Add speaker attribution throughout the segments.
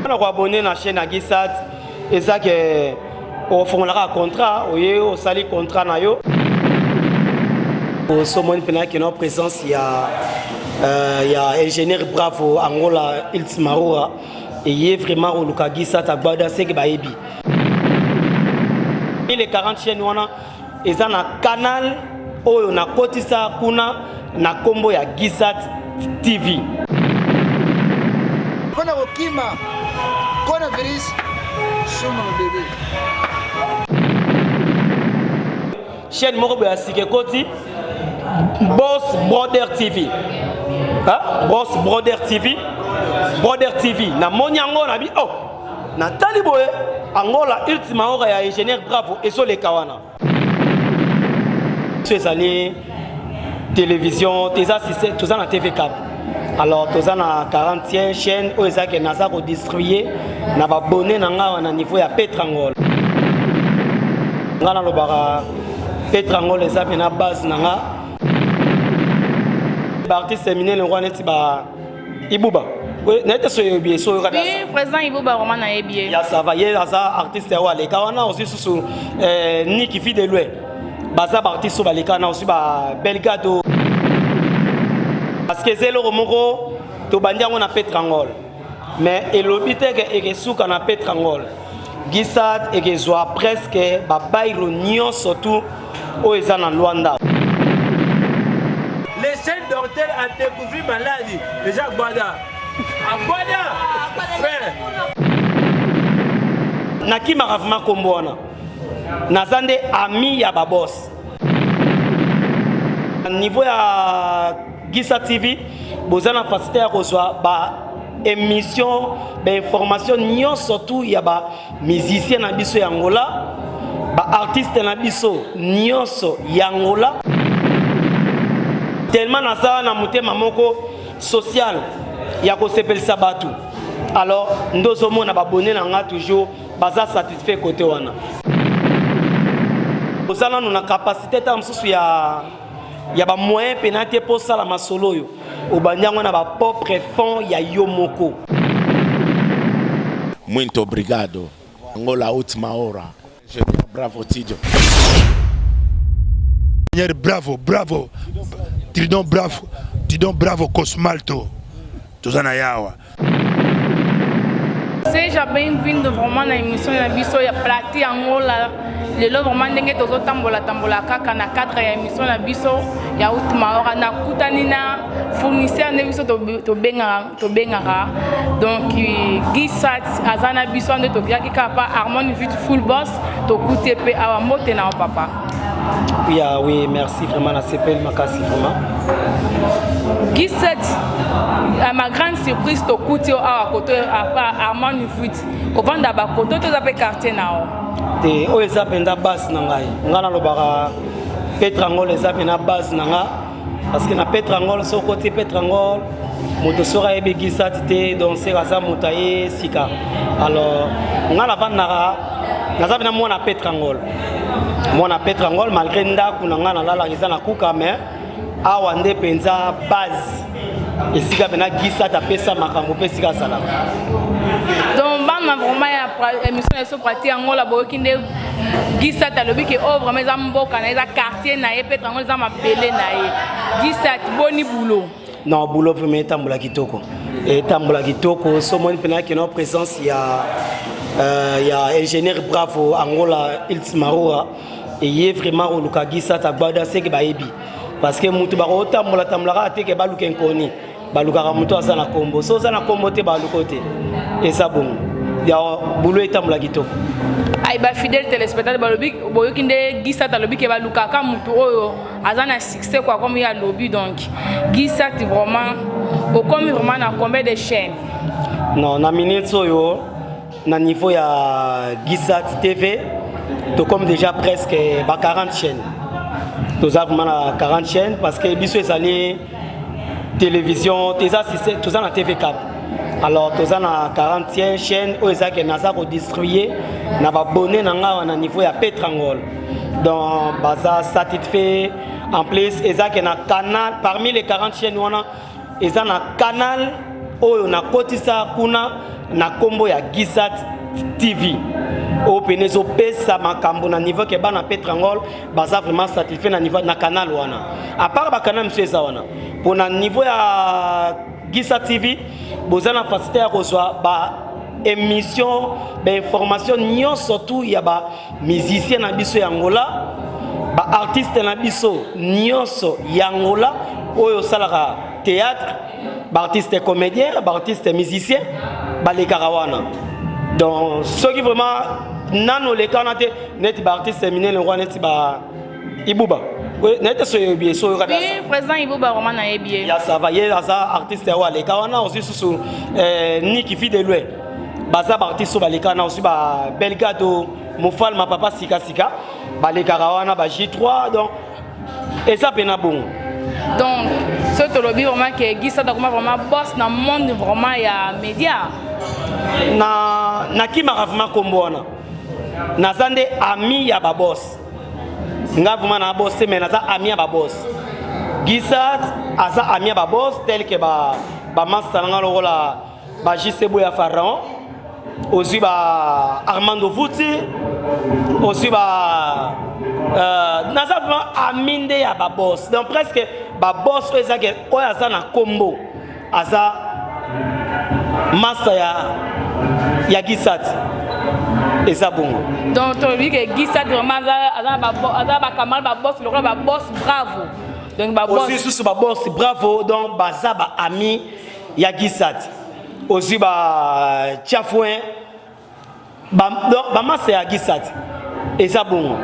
Speaker 1: Na koabonner na chaîne ya Gisat, eza ke ofongolaka contrat, oye osali contrat na yo. Osomoni mpena kena présence ya ingénieur Bravo Angola Iltmarua, eye vraiment koluka Gisat agbada seke bayebi. Les 40 chaînes wana eza na canal oyo nakotisa kuna na nkombo ya Gisat TV.
Speaker 2: Mpona kokima coronavirus, suma bébé.
Speaker 1: Chaîne moko boye ya sika ekoti, Boss Brother TV. Hein? Boss Brother TV, Brother TV, namoni yango na bi, oh, natali boye, Angola Ultima Hora ya ingénieur Bravo ezoleka wana. So ezali télévision, eza système, toza na TV câble. Alors toza na 40e chaîne oyo ezake naza kodistribue na babone na nga na niveau ya Petrangol. Nga nalobaka Petrangol eza mpena base na nga. Baartiste minene wana neti ba Ibuba, naye te so oyebi ye, so oyoka.
Speaker 3: Oui, président Ibuba, vraiment nayebi ye.
Speaker 1: Ya, ça va, ye aza artiste oyo aleka wana. Ozwi susu Niki Vie de Loin, baza baartiste oyo baleka wana. Ozwi ba Belgado, parce que eza eloko moko tobandi yango na Petrangol, mais elobi te ke ekesuka na Petrangol. Gisat ekezwa presque babairo nyonso tu oyo eza na Lwanda.
Speaker 4: Le seul docteur a découvert maladie, déjà Gbada. Agbada! Frère.
Speaker 1: Nakimaka vraiment nkombo wana, naza nde ami ya baboss. Na niveau ya Gisa TV, boza na facilité ya kozwa ba émission, bainformation nyonso tu ya bamusicien na biso ya Angola, baartiste na biso nyonso ya Angola. Tellement naza na motema moko social ya kosepelisa bato, alors nde ozomona babone na nga toujours baza satisfait. Côté wana oza nanu na capacité ta mosusu ya bamoyen mpena te mpo osala masolo oyo obandi yango na bapropre fond ya yo moko.
Speaker 5: Muito obrigado. Angola última hora. Ingénieur Bravo Tidio.
Speaker 6: Ingénieur Bravo, Bravo. Tridon Bravo, Tridon Bravo Cosmalto. Toza na yawa.
Speaker 3: Seja bem-vindo vraiment na émission na biso ya Plati Angola. Lelo vraiment ndenge tozotambola tambola kaka na cadre ya émission na biso ya Ultima Hora, nakutani na fournisseur nde biso tobengaka, donc Gisat aza na biso. Nde tokiyaki kaka pa Harmony Vite Full Boss, tokuti ye mpe awa. Mbote na yo, papa.
Speaker 1: Ya, oui, merci vraiment, nasepeli makasi vraiment.
Speaker 3: Gisat, à ma grande surprise, tokuti yo awa koto apa Harmony Vite. Kovanda bakoto, toza mpe quartier na yo.
Speaker 1: Te, oyo eza mpenza base na ngai. Ngai nalobaka Petrangol eza mpena base na nga, parce que na Petrangol, soki okoti Petrangol, moto soki ayebi Gisati te, donc seka aza moto aye sika. Alors ngai navandaka, naza mpena mwana Petrangol, mwana Petrangol, malgré ndako na ngai nalalaka eza na kuka, mais awa nde mpenza base, esika mpena Gisat apesa makambo mpe esika azalaka.
Speaker 3: Donc bana vraiment ya émission na biso Prati Angola, boyoki nde Gisat alobi ke oyo vraiment eza mboka na ye, eza quartier na ye, peut-être yango eza mabele na ye. Gisat, boni boulot?
Speaker 1: Non, boulot vraiment etambola kitoko, etambola kitoko. So omoni mpena kena présence ya ingénieur Bravo Angola Iltmarua, eye vraiment koluka Gisat agbada seke bayebi, parce que mutu bakotambola tambola kaka te ke baluka nkoni, balukaka moto aza na kombo. So oza na kombo te, baluka te. Eza bongo ya boulot etambola kitoko.
Speaker 3: Ay, bafidèle téléspectateur balobi, boyoki nde Gisat alobi ke balukaka motu oyo aza na succès quoi, comme ye alobi. Donc Gisat, vraiment okomi vraiment na combien de chaînes?
Speaker 1: Non, na minute oyo, na niveau ya Gisat TV, tokomi déjà presque ba 40 chaînes. Toza vraiment na 40 chaînes, parce que biso ezali télévision, eza toza na TV câble. Alors toza na 40e chaîne oyo ezake naza kodistribue na babone na ngai na niveau ya Petrangol, donc baza satisfait. En plus eza ke na canal, parmi les 40 chaînes wana, eza na canal oyo nakotisa kuna na nkombo ya Gisat TV oyo pene ezopesa makambo na niveau ke bana Petrangol baza vraiment satisfait na niveau na canal wana. À part ba canal mosusu eza wana mpo na niveau ya Gisa TV boza na facilité ya kozwa ba émission ba information nyonso tout ya ba musicien na biso ya Angola, ba artiste na biso nyonso ya Angola oyo osalaka théâtre, ba artiste comédien, ba artiste musicien balekaka wana. Donc soki vraiment nano oleka wana te, neti ba artiste minene roi neti ba Ibuba, naye te so oyebi ye, so oyoka.
Speaker 3: Oui, président Ibuba vraiment nayebi ye.
Speaker 1: Ya ça va, ye aza artiste oyo aleka wana. Ozwi susu Niki Vie de Loin, baza baartiste oyo baleka wana. Ozwi ba Belgado Mofalma, papa sikasika, balekaka wana ba J3. Donc eza mpena bongo.
Speaker 3: Donc soki tolobi vraiment ke Gisat akoma vraiment boss na monde vraiment ya média.
Speaker 1: Na nakimaka vraiment nkombo wana, naza nde ami ya baboss. Nga vraiment na boss te, mais naza ami ya baboss. Gisat aza ami ya baboss tel que bamasta na nga lokola ba JC Boya Pharaon, ozwi ba Armando Vuti, ozwi ba naza vraiment ami nde ya baboss. Donc presque baboss oyo ezake oyo aza na kombo aza master ya Gisat, eza bongo.
Speaker 3: Donc tolobi ke Gisat vraiment aza bacamarade baboss lokola baboss bravo, donc baboss.
Speaker 1: Ozwi susu baboss bravo, donc baza baami ya Gisat. Ozwi ba Tiafouin, donc bamasa ya Gisat, eza bongo.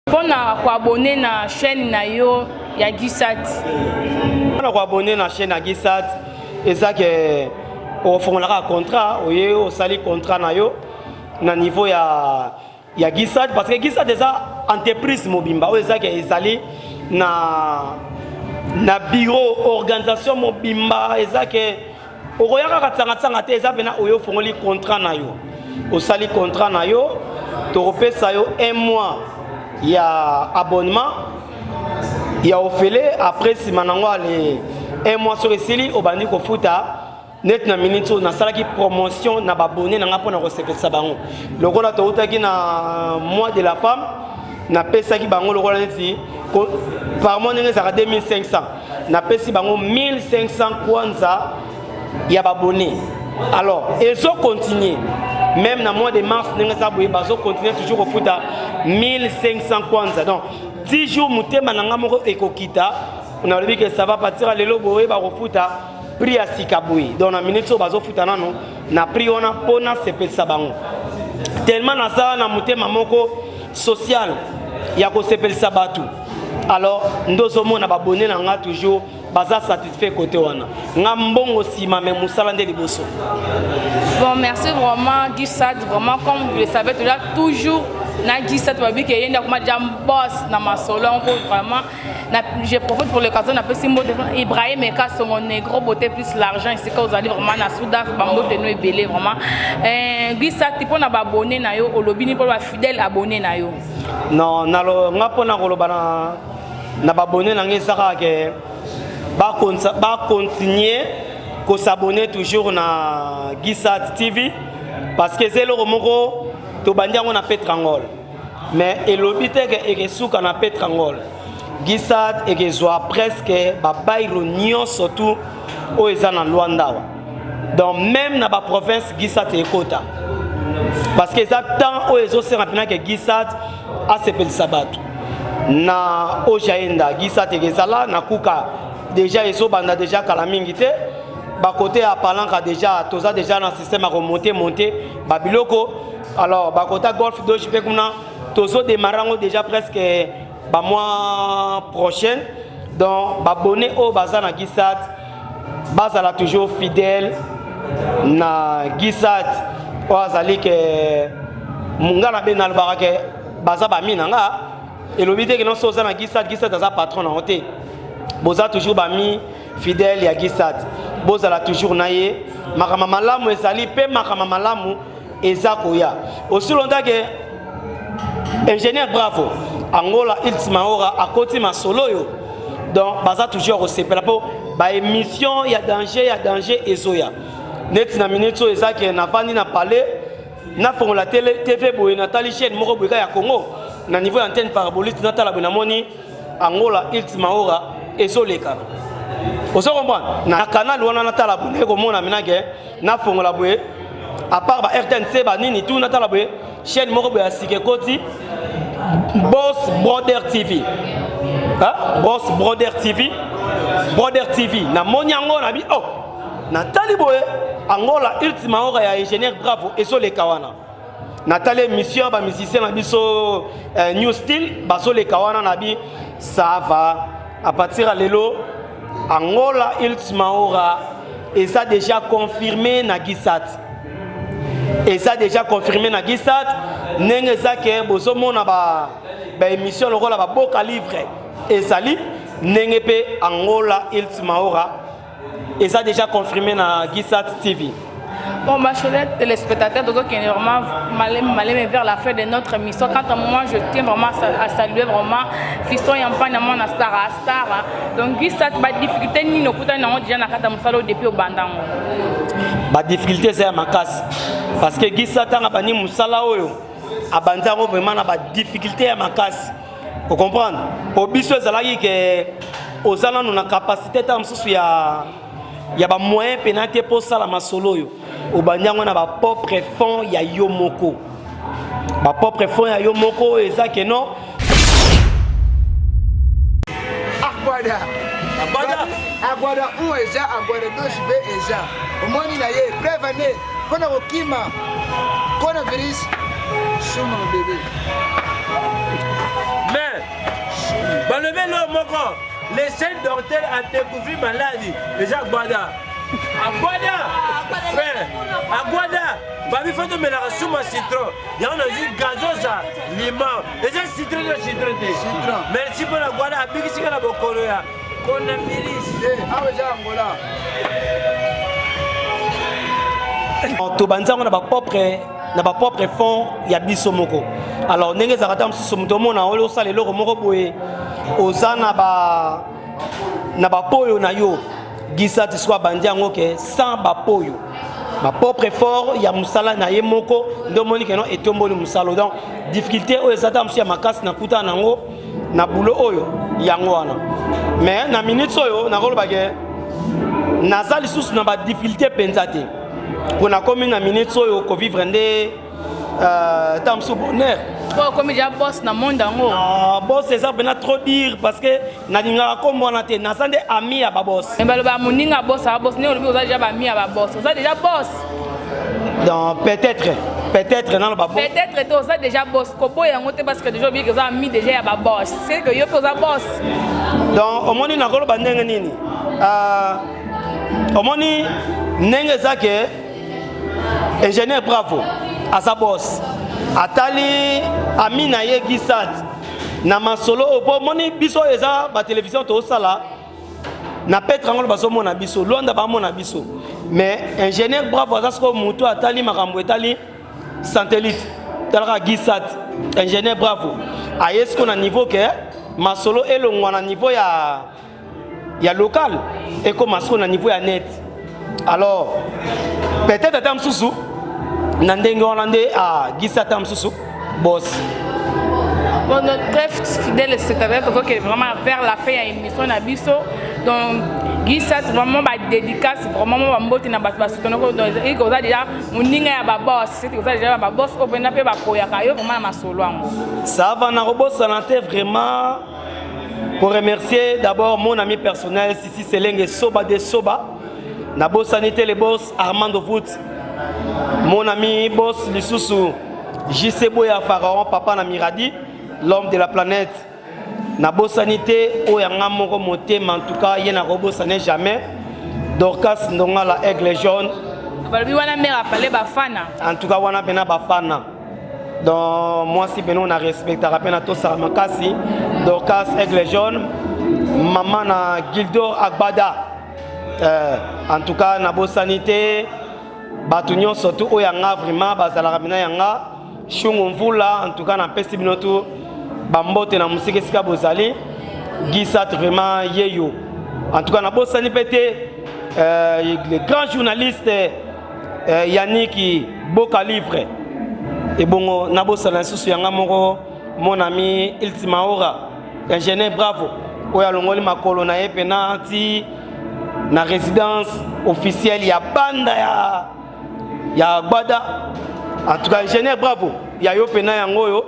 Speaker 3: Mpona koabonner na chaîne na yo ya Gisat?
Speaker 1: Mpona koabonner na chaîne ya Gisat, eza ke ofongolaka contrat, oye osali contrat na yo na niveau ya Gisat, parce que Gisat eza entreprise mobimba oyo eza ke ezali na bureau organisation mobimba. Eza ke okoya kaka tsanga-tsanga te, eza mpena oyo ofongoli contrat na yo, osali contrat na yo, tokopesa yo un mois ya abonnement ya ofele. Après nsima nango ale un mois soki esili, obandi kofuta. Neti na minute oyo nasalaki promotion na babone na nga mpona kosepelisa bango, lokola toutaki na mois de la femme, napesaki bango lokola neti par mois ndenge ezalaka 2500, napesi bango 1500 kwanza ya babone. Alors ezocontinue même na mois de mars, ndenge eza boye, bazocontinue toujours kofuta 1500 kwanza. Donc 10 jours motema na nga moko ekokita, nalobi ke ça va, partir lelo boye bakofuta prix ya sika boye. Donc na minute oyo bazofuta nano na prix wana mpo nasepelisa bango, tellement naza na motema moko social ya kosepelisa bato. Alors nde ozomona babone na nga toujours baza satisfait côté wana. Nga mbongo nsima, me mosala nde liboso.
Speaker 3: Bon, merci vraiment Gisat. Vraiment, comme vous le savez déjà, toujours na Gisat babi ke ye nde akoma déjà boss na masolo yango. Vraiment na, je profite pour l'occasion, napesi mbote Ibrahim Ekasongo, Negro Beauté plus l'argent, esika ozali vraiment na Sudaf, bambote no ebele vraiment. Gisat, mpona baabonné na yo, olobi nini mpona bafidèle abonné na yo?
Speaker 1: Non, nalo nga mpona koloba na babone na ngai eza kaka ke bacontinue kosabonner toujours na Gisat TV, parce que eza eloko moko tobandi yango na Petrangol, mais elobi te ke ekesuka na Petrangol. Gisat ekezwa presque babairo nyonso tu oyo eza na Lwanda awa, donc même na baprovince Gisat ekota, parce que eza temps oyo ezosenga mpena ke Gisat asepelisa bato. Na Ojaenda Gisat ekezala na Kuka, déjà ezobanda déjà kala mingi te. Bakote ya Palanka déjà toza déjà na système ya komonte monte babiloko. Alors bakota Golf Doge mpe kuna tozodémarre yango déjà presque bamois prochaine. Donc babone oyo baza na Gisat bazala toujours fidèle na Gisat oyo azali ke nga na be nalobaka ke baza bami na nga. Elobi te ke nyonso oza na Gisat, Gisat aza patron nango te. Boza toujours bami fidèle ya Gisat, bozala toujours na ye. Makambo malamu ezali mpe makambo malamu eza koya aussi longtemps ke. Ingénieur Bravo, Angola Iltmaora akoti masolo oyo. Donc baza toujours kosepela mpo ba émission ya danger ya danger ezoya. Neti na minute oyo eza ke navandi na palais nafongola tele TV boye natali chaîne moko boye kaka ya Congo na niveau ya antenne parabolique natala boye namoni Angola Iltmaora ezoleka. Ozo comprendre? Na canal wana natala boye naye komona mina ke nafongola boye à part ba RTNC ba nini tout natala boye chaîne moko boye ya sika ekoti Boss Brother TV. Hein? Boss Brother TV. Brother TV. Namoni yango na bi oh natali boye Angola Ultima Hora ya ingénieur Bravo ezoleka wana. Natali émission ya ba musicien na biso euh, New Style bazoleka wana na bi ça va à partir ya lelo Angola Ultima Hora eza déjà confirmé na Gisat. Eza déjà confirmé na Gisat ndenge eza ke bozomona ba ba émission lokola ba Boka Livre ezali ndenge mpe Angola Ultima Hora eza déjà confirmé na Gisat TV.
Speaker 3: Bon, ma chère téléspectateurs, donc, qui est vraiment malem, malem vers la fin de notre émission. Quant à moi, je tiens vraiment à saluer vraiment Fiston Yampana, mon star à star. Donc, Gisat, ba difficulté ni no kuta na déjà na kata musalo depuis au bandango.
Speaker 1: Ba difficulté c'est makasi parce que Gisat anga bani musala oyo abandi yango vraiment na ba difficulté ya makasi. O comprendre? Po biso ezalaki ke oza nanu na capacité ta mosusu ya ya ba moyen pena te mpo osala masolo oyo obandi yango na ba propre fonds ya yo moko ba propre fonds ya yo moko oyo eza ke non
Speaker 2: Aguada.
Speaker 4: Aguada.
Speaker 2: Aguada 1 eza Aguada 2 mpe eza. Omoni na ye preuve ane mpo na kokima coronavirus suma bebe.
Speaker 4: Mais balobi eloko moko le seul docteur a découvert maladie eza Aguada. Aguada frère Aguada babi fo tomelaka suma citron yango nazwi gazosa limon eza citron to citron te merci mpo na Aguada abikisi nga na bokono ya coronavirus.
Speaker 2: Awa eza Angola.
Speaker 1: Tobandi yango na bapropre na bapropre fond ya biso moko. Alors ndenge ezalaka ta mosusu moto omona oyo osala eloko moko boye oza na ba na bapoyo na yo Gisati siko abandi yango ke sans bapoyo bapropre fort ya mosala na ye moko nde omoni ke non etomboli mosala. Donc difficulté oyo eza ta mosusu ya makasi nakutana nango na boulot oyo yango wana. Mais na minute oyo nakoloba ke naza lisusu na badifficulté mpenza te mpo nakomi na minute oyo kovivre nde euh, ta mosusu bonheur.
Speaker 3: Po okomi déjà boss na monde yango.
Speaker 1: Non, boss eza mpena trop dire parce que nalingaka kombo wana te, naza nde ami ya baboss.
Speaker 3: Mais baloba moninga boss aa boss, ndenge olobi oza déjà bami ya baboss, oza déjà boss.
Speaker 1: Donc peut-être peut-être naloba bo
Speaker 3: Peut-être te oza déjà boss, koboya yango te parce que déjà obiki oza ami déjà ya baboss, c'est que yo mpe oza boss.
Speaker 1: Donc omoni nakoloba ndenge nini euh, omoni ndenge eza ke ingénieur Bravo aza boss atali ami na ye Gisat na masolo oyo po omoni biso oyo eza batelevizio tozosala na Petre yango bazomona biso Luanda bamona biso mais ingénieur Bravo aza sikoyo motu atali makambo etali satellite talaka Gisat ingénieur Bravo aye sikoyo na niveau ke masolo elongwa na niveau ya ya local ekoma sikoyo na niveau ya net. Alors peut-être ata mosusu na ndenge wana nde agisi ata mosusu boss.
Speaker 3: Bon, notre très fidèle spectateur, donc vraiment vers la fin ya émission na biso. Donc Gisat vraiment ba dédicace vraiment ba mbote na bato basoutenir ko donc et oza déjà moninga ya ba boss, c'est oza déjà ba boss oyo pe ba koyaka yo vraiment na masolo yango.
Speaker 1: Ça va na kobosana te vraiment pour remercier d'abord mon ami personnel Sisi Selenge Soba de Soba. Nabosani te le boss Armando Vout, mon ami boss lisusu JC Boya Pharaon papa na Miradi, l'homme de la planète. Nabosani te oyo yanga moko motema en tout cas ye nakobosane jamais Dorcas Ndongala Aigle Jaune.
Speaker 3: Balobi wana mère apale bafana.
Speaker 1: En tout cas wana pena bafana. Donc mwasi pena on a respectaka pena tosaka makasi Dorcas Aigle Jaune maman na Gildor Agbada. En tout cas nabosani te bato nyonso tu oyo yanga vraiment bazalaka pena yanga. Shungu Mvula, en tout cas napesi bino tout bambote na mosika esika bozali. Gisat vraiment yeyo. En tout cas nabosani mpe te le grand journaliste Yannick Boka Livre. Ebongo nabosana lisusu yanga moko mon ami Iltimaora, ingénieur bravo oyo alongoli makolo na ye mpena ti na résidence officielle ya banda ya Gbada. En tout cas ingénieur bravo ya yo mpena yango oyo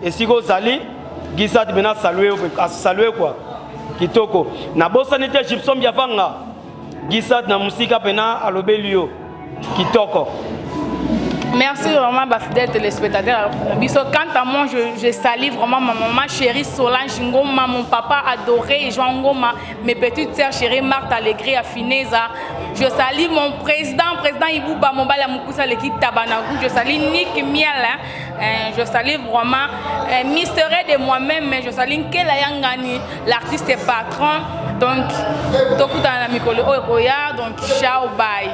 Speaker 1: esika ozali. Gisat mpena salue salue quoi, kitoko. Nabosani te Gibson Biavanga, Gisat na mosika mpena alobeli yo kitoko.
Speaker 3: Merci vraiment, bah, fidèles téléspectateurs. Biso, quant à moi, je salue vraiment ma maman chérie Solange Ngoma, mon papa adoré Jean Ngoma, mes petites sœurs chéries Marthe Allegri Afineza. Je salue mon président, président Ibouba Mobala Moukusa l'équipe Tabanagou. Je salue Nick Miel. Hein. Je salue vraiment Mystère de moi-même, mais je salue Nkela Yangani, l'artiste patron. Donc, tokutana na mikolo oyo ekoya. Donc, ciao, bye.